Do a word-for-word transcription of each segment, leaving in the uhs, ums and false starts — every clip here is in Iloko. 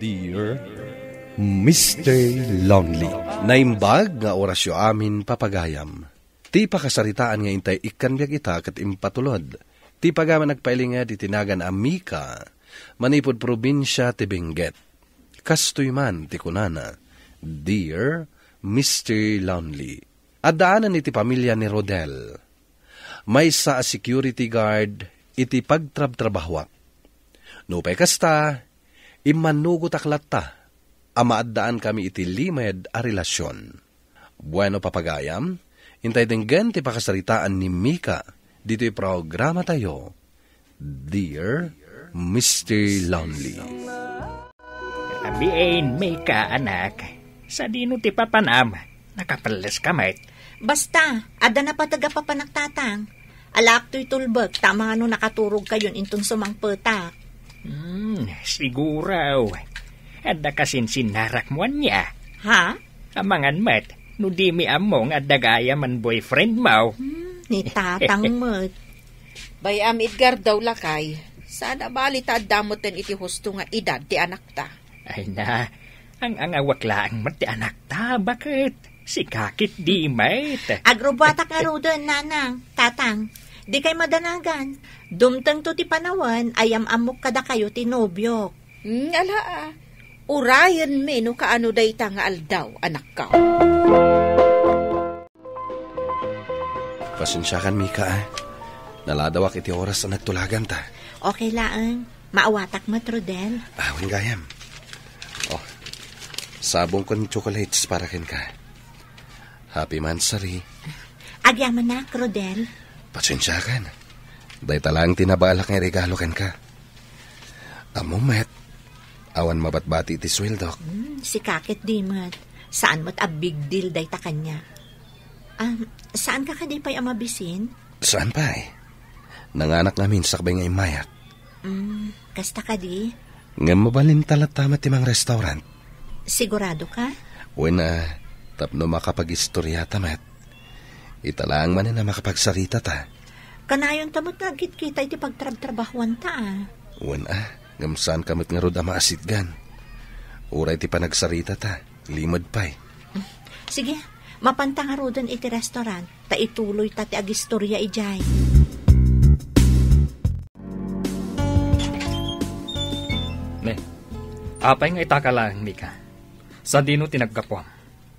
Dear Mister Lonely. Naimbag nga orasyo amin, papagayam. Ti pakasaritaan nga intay ikkan biag ita ket impatulod ti pagaman agpailinged iti nagan a Mika manipud probinsia ti Benguet. Kastoy man ti kunana, "Dear Mister Lonely, addaanan iti pamilya ni Rodel. Maysa a security guard iti pagtrabtrabahuak. Nupay kasta, immannugotak latta a maaddaan kami iti limed a relasion." Bueno, papagayam, intay denggen ti pakasaritaan ni Mika ditoy programatayo, Dear Mister Lonely. Abien, Mika, anak. Sadino ti papanam? Nakapelles ka met? Basta, adda napateg a papanak, tatang. Alaak toy tulbek, ta amangan no nakaturog kayon inton sumangpetak. Hmm, siguro. Adda kasinsinnarak mo ania? Ha? Amangan met, no dimi ammo nga adda gayam a boyfriend mo. Hmm, ni tatang met. Bay-am, Edgardo, lakay. Saan a bali ta adda metten iti husto nga edad ti anakta. Ay na, ang-angawak laeng met ti anakta, baket? Sika ket di met. Agrubbuatak ngaruden, nanang, tatang. Dikay madanagan. Dumtengto ti panawen a yam-ammok kadakayo ti nobiok. Hmm, ala, ah. Urayenmi no kaano dayta nga aldaw, anakko. Pasensiakan, Mika, ah. Naladawak iti oras a nagtulaganta. Okay laeng. Maawatak met, Rodel. Ah, wen gayam. Oh, sabong ken chocolates para kenka. Happy monthsary. Agyamanak, Rodel. Pasensiakan. Dayta laeng ti nabalak nga iregalo kenka. Ammom met, awan mabatbati iti sueldok. Hmm, sika ket di met. Saan met a big deal dayta kaniak. Ah, saanka kadi pay a mabisin? Saan pay? Nanganak ngamin sakbay nga immayak. Mm, kasta kadi? Ngem mabalinta latta met ti mangrestaurant. Sigurado ka? Wen, ah, tapno makapagistoriata met. Ita laeng manen a makapagsaritata. Kanayonta met nga agkitkita iti pagtrabtrabahuanta, ah. Wen, ah, ngem saanka met ngarud a maasitgan. Uray ti panagsaritata, limed pay. Sige, mapanta ngaruden iti restaurant, ta ituloyta ti agistoria idiay. Ne, apay nga itaka laeng, Mika? Sadino ti naggapuam?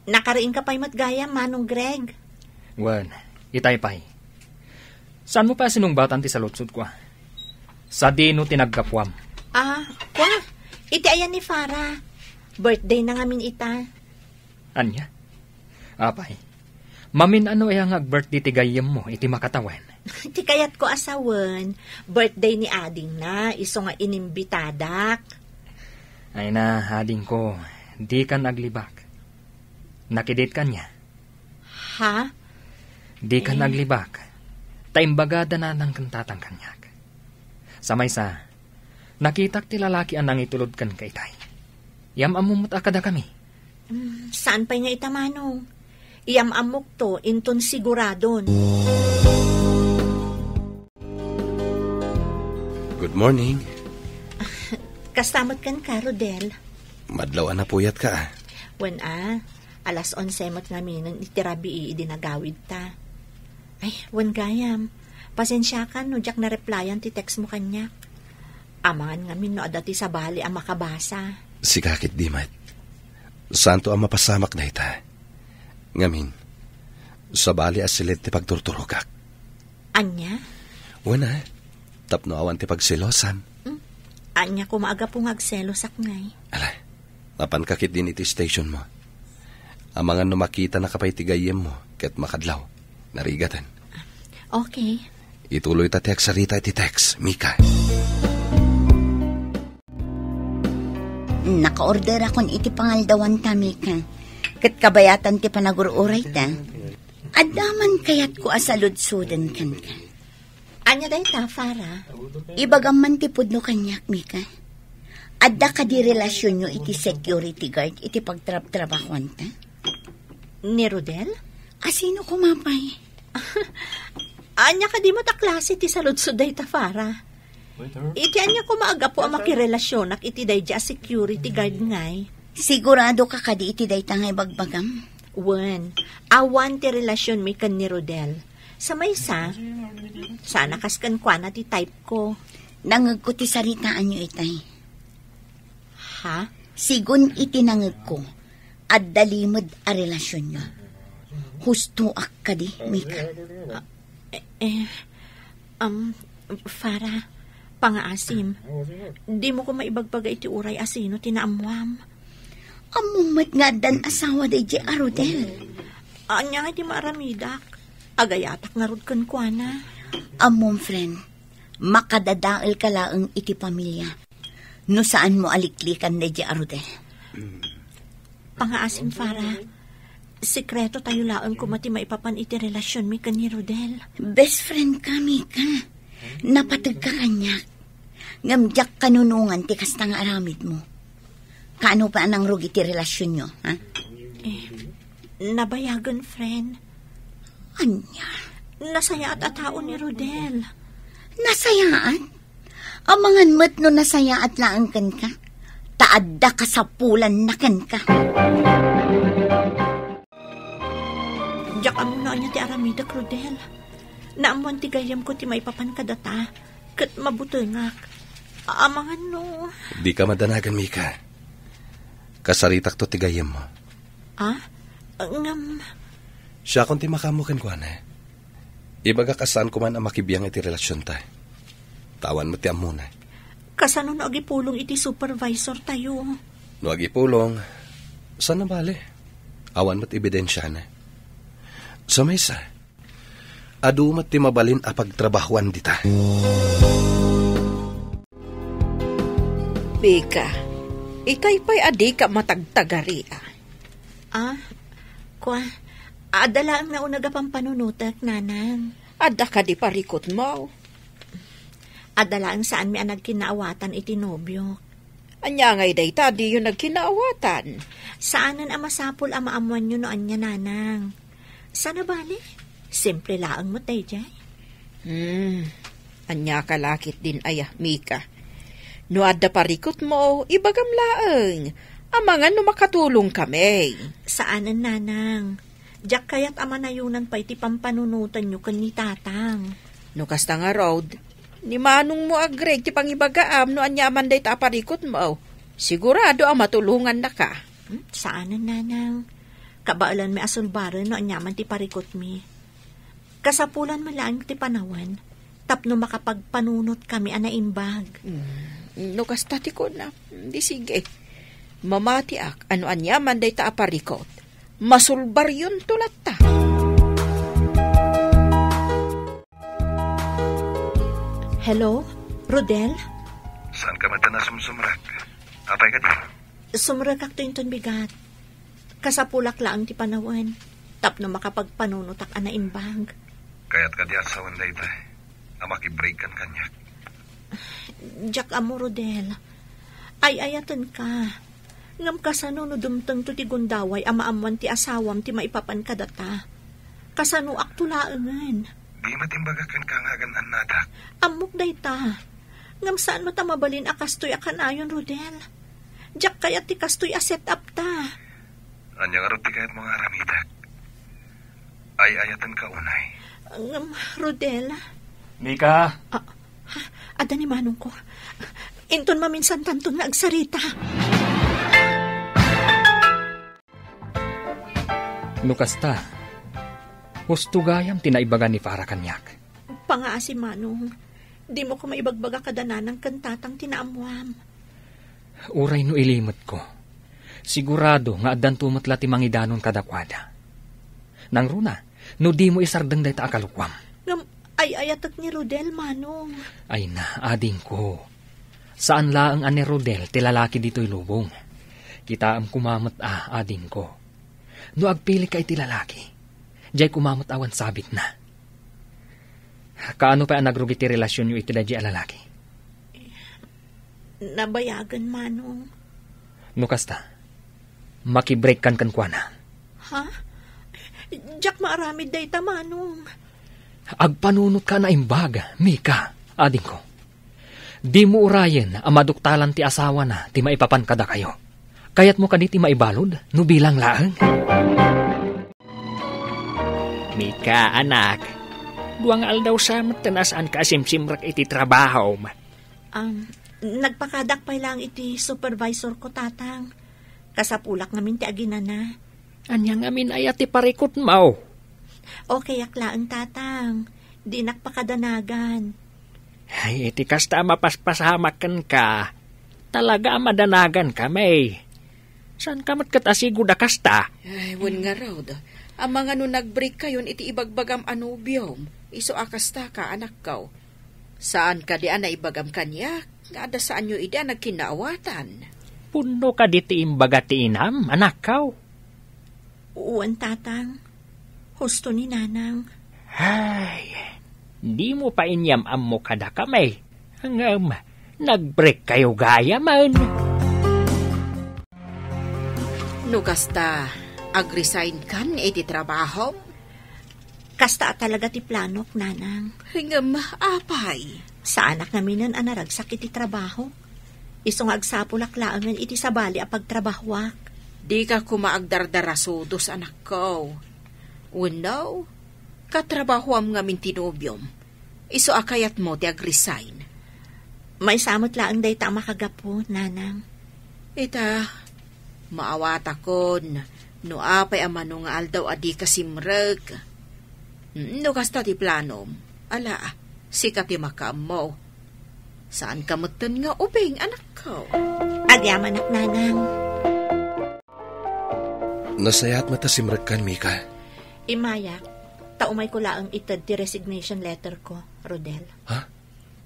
Nakariingka pay met gayam, Manong Greg? Wen, itay pay. Saanmo pay a sinungbatan ti saludsodko, a? Sadino ti naggapuam? Ah, kwa? Iti ayan ni Farah. Birthday na ngamin ita. Ania? Apay, mamin-ano aya nga ag-birthday ti gayyemmo iti makatawen? Ti kayatko a sawen, birthday ni adingna, isu nga inimbitadak. Ay na, adingko, dikan aglibak. Nakidit kaniak? Ha? Dikan Eh. aglibak. Ta imbagada nanang ken tatang kaniak. Sa maysa, nakitak ti lalaki a nangitulod kenka itay. Yam-ammom met a kadakami. Mm, saan pay nga ita, Manong? Yam-ammokto, inton siguradon. Good morning. Kasta met kenka, Rodel. Madlaw a napuyatka, a. Wen a, alas onse met ngaminen iti rabii idi nagawidta. Ay, wen gayam, pasensiakan no diak nareplyan ti textmo kaniak. Amangan ngamin no adda ti sabali a makabasa. Sika ket di met. Saanto a mapasamak dayta. Ngamin, sabali a siled ti pagturturogak. Ania? Wen a, tapno awan ti pagselosam. Hmm? Ania koma a gapu nga agselosak ngay? Ala, mapanka ketdin iti stationmo. Amangan no makitanaka pay ti gayyemmo ket makadlaw. Narigaten. Okay. Ituloyta ti agsarita iti text, Mika. Nakaorderakon iti pangaldawanta, Mika. Ket kabayatan ti panagur-urayta, adda man kayatko a saludsoden kenka. Ania dayta, Farah? Ibagam man ti pudno kaniak, Mika. Adda kadi relasionyo iti security guard iti pagtrabtrabahuanta? Ni Rodel? A sino koma pay? Ania kadi met a klase ti saludsod dayta, Farah? Iti ania koma a gapu a makirelasionak iti daydi a security guard ngay? Sigurado ka kadi iti dayta nga ibagbagam? Wen, awan ti relasionmi ken ni Rodel. Sa maysa, saan a kas kenkuana ti type ko. Nangegko ti saritaanyo itay. Ha? Sigun iti nangegko, adda limed a relasionyo. Hustoak kadi, Mika. Ah, eh, eh, um, Farah, pangaasim. Dimo koma ibagbaga iti uray a sino ti naammuam. Ammom met nga addan asawa daydi a Rodel. Ania nga ti maaramidak? Agayatak ngarud kenkuana. Ammom, friend, makadadaelka laeng iti pamilia no saanmo a liklikan daydi a Rodel. Pangaasim, Farah. Sekreto tayo laeng koma ti maipapan iti relasionmi ken ni Rodel. Best friend ka, Mika. Napategka kaniak. Ngem diak kanunongan ti kasta nga aramidmo. Kaano pay a nangrugi ti relasionyo, ha? Eh, nabayagen, friend. Ania? Nasayaat a tao ni Rodel. Nasayaat? Amangan met no nasayaat laeng kenka, ta adda kasapulanna kenka. Diak ammo no ania ti aramidek, Rodel. Naammoan ti gayyemko ti maipapan kadata, ket mabutengak. Amangan no... Dika madanagan, Mika. Kasaritakto ti gayyemmo. Ah? Ngem... Siakon ti makaammo kenkuana. Ibagak a saan koman a makibiang iti relasionta. Ta awan met ti ammona. Kasano no agipulong iti supervisor tayo? No agipulong, saan a bale? Awan met ebidensiana. Sa maysa, adu met ti mabalin a pagtrabahoan dita. Mika, itay pay a dika matagtagaria. Ah, kua, adda laeng nauneg a pampanunotek, nanang. Adda kadi parikutmo? Adda laeng saanmi a nagkinaawatan iti nobiok. Ania ngay dayta diyo nagkinaawatan? Saanen a masapul a maammoanyo no ania, nanang. Saan a bale? Simple laeng met daydiay. Hmm. Ania ka lakit din aya, Mika? No adda parikutmo, ibagam laeng. Amangan no makatulongkami. Saanen, nanang. Diak kayat a manayonan pay ti pampanunotanyo ken ni tatang. No kasta ngarud, ni manongmo agreg ti pangibagaam no ania man dayta a parikutmo. Sigurado a matulongannaka. Hmm, saanen, nanang. Kabaelanmi a sulbaren no ania man ti parikutmi. Kasapulan met laeng ti panawen tapno makapagpanunotkami a naimbag. Mm, no kasta ti kuna, di sige. Mamatiak a no ania man dayta a parikut, masulbaryonto latta. Hello, Rodel? Saan ka met a nasumsumrek? Apay kadi? Sumrekakto inton bigat. Kasapulak laeng ti panawen tapno makapagpanunotak a naimbag. Kayat kadi a sawen dayta a makibreak kan kaniak? Diak ammo, Rodel. Ay-ayatenka. Ngem kasano no dumtengto ti gundaway a maammoan ti asawam ti maipapan kadata? Kasanoakto laengen? Di met imbagak kenka nga agan-annadak. Ammok dayta. Ngem saan met a mabalin a kastoy a kanayon, Rodel. Diak kayat ti kastoy a set-up ta. Ania ngarud ti kayatmo nga aramidek? Ay-ayatenka unay. Ngem, Rodel. Mika! Ah, ha? Adda ni manongko. Inton maminsantanton nga agsarita. No kasta, husto gayam ti naibaga ni Farah kaniak. Pangaasi, Manong. Dimo koma ibagbaga kada nanang ken tatang ti naammuam. Uray no ilimetko, sigurado nga addanto met la ti mangidanon kadakuada. Nangruna, no dimo isardeng dayta a kalokuam. Ngem ay-ayatek ni Rodel, Manong. Ay na, adingko. Saan laeng a ni Rodel ti lalaki ditoy lubong. Kitaem koma met a, adingko. No agpilika iti lalaki, diay koma met awan sabitna. Kaano pay a nagrugi ti relasionyo iti daydi a lalaki? Nabayagen, Manong. No kasta, makibreakkan kenkuana. Ha? Diak maaramid dayta, Manong. Agpanunotka a naimbag, Mika, adingko. Dimo urayen a maduktalan ti asawana ti maipapan kadakayo. Kayatmo kadi ti maibalud no bilang laeng? Mika, anak, dua nga aldaw sa met ti nasaanka a simsimrek iti trabahom. Um, nagpakadak pay lang iti supervisor ko, Tatang. Kasapulak ngamin ti aginana. Ania ngamin aya ti parikutmo? Okay ak laeng, Tatang. Dinak pakadanagan. Ay, iti kasta a mapaspasamak kenka, talaga a madanagan kami. Saan ka met ket asigud a kasta? Ay, wen ngarud. Amangan no nag-break kayon iti ibagbagam a nobiom, isu a kasta ka, anakko. Saan kadi a naibagam kaniak nga adda saanyo idi a nagkinnaawatan? Pudno kadi ti imbaga ti inam, anakko? Wen, Tatang. Husto ni Nanang. Ay, dimo pay inyam-ammo kadakami. Ngem, nag-break kayo gayamen. No kasta, ag-resign kan iti trabahom? Kasta a talaga ti planok, Nanang. Ngem, apay? Saanak ngaminen a naragsak iti trabaho. Isu nga agsapulak laengen iti sabali a pagtrabahoak. Dika koma agdardarasudos, anakko. Wenno, katrabahoam ngamin ti nobiom. Isu a kayatmo ti ag-resign. Maysa met laeng dayta a makagapu, Nanang. Ita, maawatakon no apay a mano nga aldaw a dika simrek. Mm, no kasta ti planom, ala, sika ti makaammo. Saan ka metten nga ubing, anakko? Agyamanak, Nanang. Nasayaat met a simrekkan, Mika. Immayak, ta umayko laeng ited ti resignation letter ko, Rodel. Ha?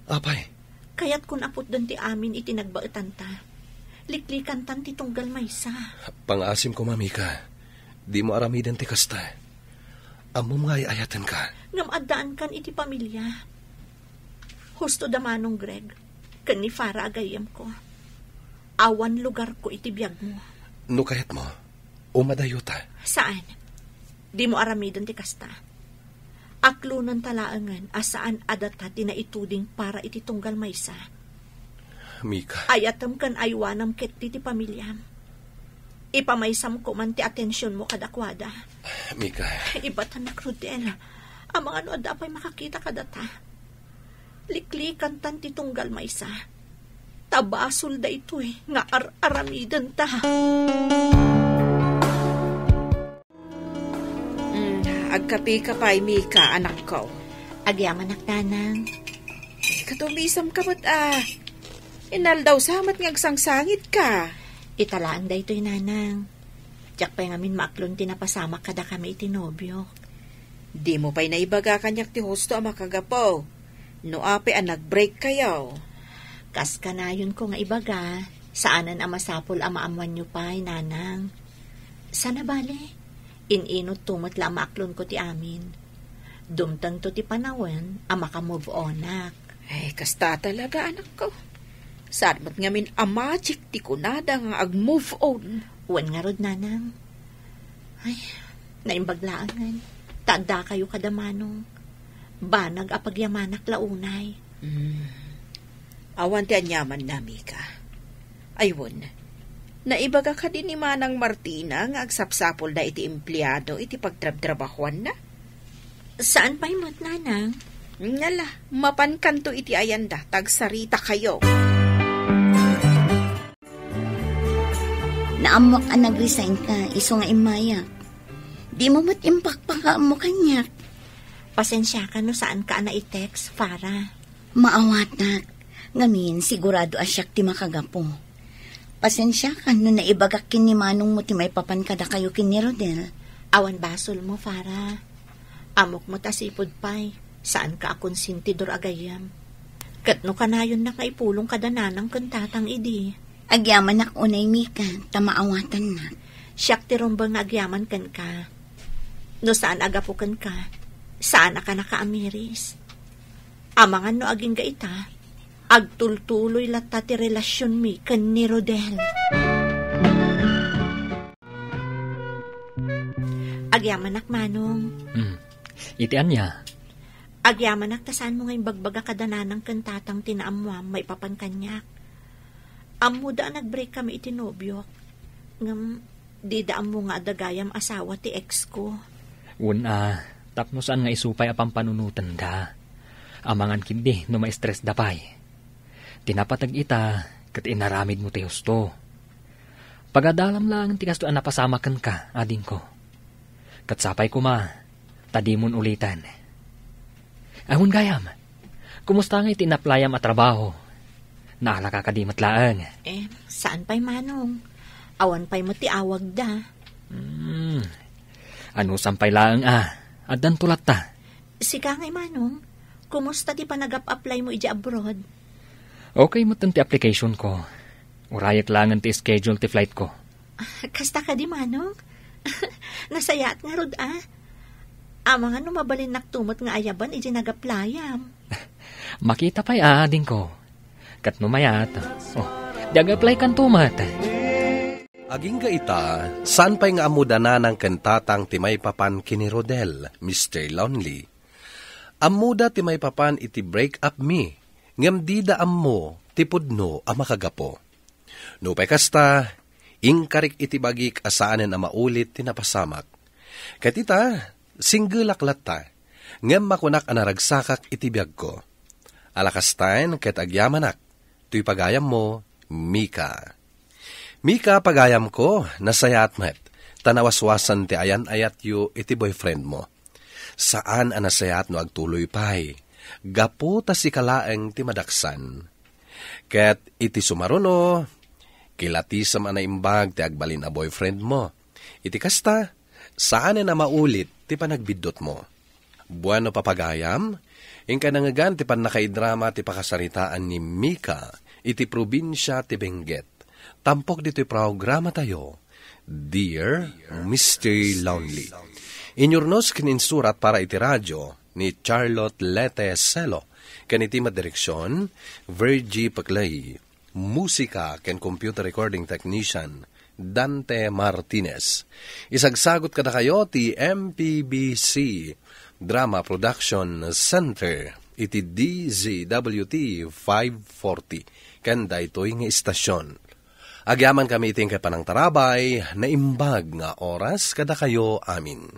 Apay? Kayatkon a putden ti amin iti nagbaetanta. Liklikantan ti tunggal maysa. Pangaasim koma, Mika. Dimo aramiden ti kasta. Ammom nga ay-ayatenka. Ngem addaankan iti pamilya. Husto da Manong Greg ken ni Farah a gayyemko. Awan lugarko iti biagmo. No kayatmo, umadayota. Saan? Dimo aramiden ti kasta. Aklonenta laengen a saan a data ti naituding para iti tunggal maysa. Mika. Ayatem ken aywanam ketdi ti pamiliam. Ipamaysam koman ti atensionmo kadakuada. Mika. Ibatanak, Rodel. Amangan no adda pay makakita kadata. Liklikantan ti tunggal maysa. Ta basol daytoy nga ar-aramidenta. Mm, agkape ka pay, Mika, anakko. Agyamanak, Nanang. Eh, katumisam ka met, ah. Inaldaw sa met nga agsangsangit ka. Ita laeng daytoy, Nanang. Diak pay ngamin maaklon ti napasamak kadakami iti nobiok. Dimo pay naibaga kaniak ti husto a makagapu. No apay a nag-break kayo. Kas kanayonko nga ibaga, saanen a masapul a maammoanyo pay, Nanang. Sana bale, in-inutto met la a maaklonko ti amin. Dumtengto ti panawen a maka-move onak. Ay, kasta talaga, anakko. Saan met ngamin a magic ti kunada nga ag-move on? Wen ngarud, Nanang. Ay, naimbag laengen. Ta adda kayo kada Manong. Banag a pagyamanak la unay. Hmm. Awan ti aniamanna, Mika. Ay, wen. Naibaga kadi ni Manang Martina nga agsapsapulda iti empleado iti pagtrabtrabahuanna? Saan pay met, Nanang? Ngala, mapankanto iti ayanda, ta agsarita kayo. Naammoak a nag-resign ka, isu nga immayak. Dimo met impakpakaammo kaniak. Pasensiakan no saan ka a nai-text, Farah. Maawatak. Ngamin, sigurado a siak ti makagapu. Pasensiakan no naibagak ken ni Manong mo ti maipapan kadakayo ken ni Rodel. Awan basolmo, Farah. Ammok met a sipud pay, saan ka a konsentidor a gayyem. Ket no kanayonnak nga ipulong kada Nanang ken Tatang idi. Agyamanak unay, Mika, ta maawatannak. Siak ti rumbeng nga agyaman kenka. No saan a gapu kenka, saanak a nakaamiris. Amangan no agingga ita, agtultuloy latta ti relasionmi ken ni Rodel. Agyamanak, Manong. Hmm. Iti ania? Agyamanak ta saanmo nga imbagbaga kada nanang ken tatang ti naammoam maipapan kaniak. Ammoda a nag-break kami iti nobiok. Ngem dida ammo nga adda gayam asawa ti ex ko. Wen a, tapno saan nga isu pay a pampanunotenda. Amangan ketdi no ma-stressda pay. Ti napateg ita, ket inaramidmo ti husto. Pagadalam laeng ti kastoy a napasamak kenka, adingko. Ket sapay koma, ta dimon uliten. Awan gayam, kumusta ngay ti inaplayam a trabaho? Naalaka kadi met laeng? Eh, saan pay, Manong? Awan pay met ti awagda. Hmm. Anusam pay laeng a, addanto latta. Sika ngay, Manong, kumusta ti panagap-apply mo idiay abroad? Okay met ti application ko. Urayek laengen ti schedule ti flight ko. Kasta kadi, Manong? Nasayaat ngarud a. Amangan no mabalinnak to met nga ayaban idiay nagaplayam. Makita pay a, adingko. Ket no mayat, oh, di ag-apply kanto met. Agingga ita, saan pay nga ammo da nanang ken tatang ti maipapan ken ni Rodel, Mister Lonely. Ammoda ti maipapan iti break up mi, ngem dida ammo ti pudno a makagapu. Nupay kasta, inkarik iti bagik a saanen a maulit ti napasamak. Ket ita, singgelak latta, ngem makunak a naragsakak iti biagko. Ala kastaen ket agyamanak, toy pagayammo, Mika. Mika, pagayamko, nasayaat met, ta nawaswasen ti ayan-ayatyo iti boyfriend mo. Saan a nasayaat no agtuloy pay, gapu ta sika laeng ti madaksan. Ket iti sumaruno, kilatisem a naimbag ti agbalin a boyfriend mo. Iti kasta, saanen a maulit ti panagbiddutmo. Bueno, papagayam, inka nangngegan ti pannakaidrama ti pakasaritaan ni Mika iti probinsia ti Benguet. Tampok ditoy programatayo, Dear Mister Lonely. Inyurnos ken insurat para iti radio ni Charlotte Lete Celo, ken iti madireksion, Virgie Paclay. Musika ken computer recording technician, Dante Martinez. Isagsagot kadakayo ti M P B C Drama Production Center iti D Z W T five forty ken daytoy nga istasion. Agyamankami iti inkay panangtarabay, naimbag nga oras kadakayo amin.